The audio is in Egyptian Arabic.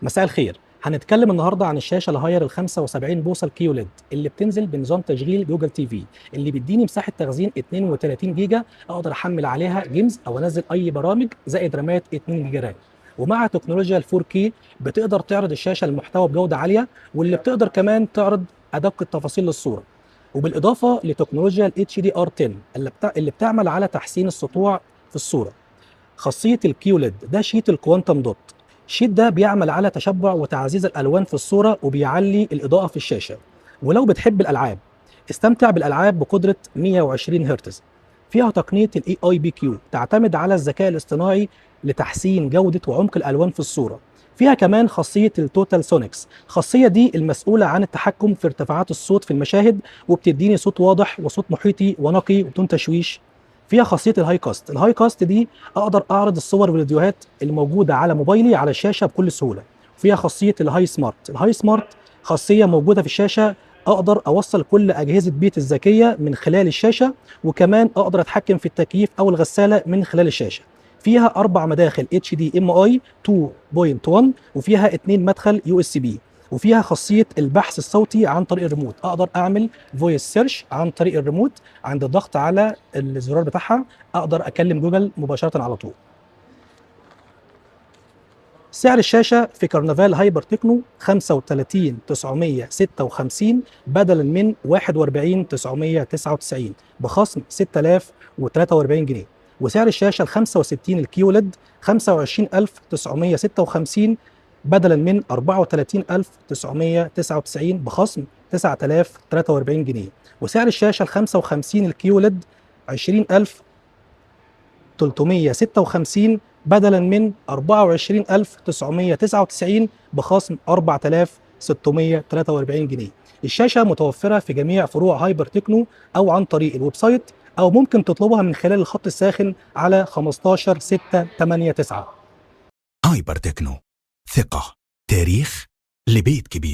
مساء الخير. هنتكلم النهارده عن الشاشة الهاير ال 75 بوصه ال QLED اللي بتنزل بنظام تشغيل Google TV، اللي بيديني مساحة تخزين 32 جيجا اقدر احمل عليها games او انزل اي برامج، زائد رامات 2 جيجا RAM. ومع تكنولوجيا ال 4K بتقدر تعرض الشاشة المحتوى بجوده عاليه، واللي بتقدر كمان تعرض ادق التفاصيل للصوره. وبالاضافة لتكنولوجيا ال HDR10 اللي بتعمل على تحسين السطوع في الصوره. خاصية ال QLED ده sheet ال quantum dot، ال sheet ده بيعمل على تشبع وتعزيز الالوان في الصورة وبيعلي الاضاءة في الشاشه. ولو بتحب الالعاب، استمتع بالالعاب بقدره 120 هرتز. فيها تقنية ال AI PQ، تعتمد على الذكاء الاصطناعي لتحسين جوده وعمق الالوان في الصوره. فيها كمان خاصية ال Total Sonics، الخاصية دي المسؤولة عن التحكم في ارتفاعات الصوت في المشاهد، وبتديني صوت واضح وصوت محيطي ونقي وبدون تشويش. فيها خاصية ال HiCast، ال HiCast دي اقدر اعرض الصور والفيديوهات الموجودة على موبايلي على الشاشة بكل سهوله. فيها خاصية ال HiSmart، ال HiSmart خاصية موجودة في الشاشه، اقدر اوصل كل اجهزة بيت الذكية من خلال الشاشه، وكمان اقدر اتحكم في التكييف او الغسالة من خلال الشاشه. فيها اربع مداخل HDMI 2.1، وفيها اتنين مدخل USB، وفيها خاصية البحث الصوتي عن طريق الريموت، اقدر اعمل voice search عن طريق الريموت. عند الضغط على الزرار بتاعها اقدر اكلم جوجل مباشرة على طول. سعر الشاشة في كرنفال هايبر تكنو 35,956 بدلا من 41,999، بخصم 6043 جنيه. وسعر الشاشة ال 65 ال QLED 25,956 بدلا من 34,999، بخصم 9043 جنيه. وسعر الشاشة ال 55 ال QLED 20,356 بدلا من 24,999، بخصم 4643 جنيه. الشاشة متوفرة في جميع فروع هايبر تكنو أو عن طريق ال website، أو ممكن تطلبها من خلال الخط الساخن على 15 6 8 9. هايبر تكنو، ثقة تاريخ لبيت كبير.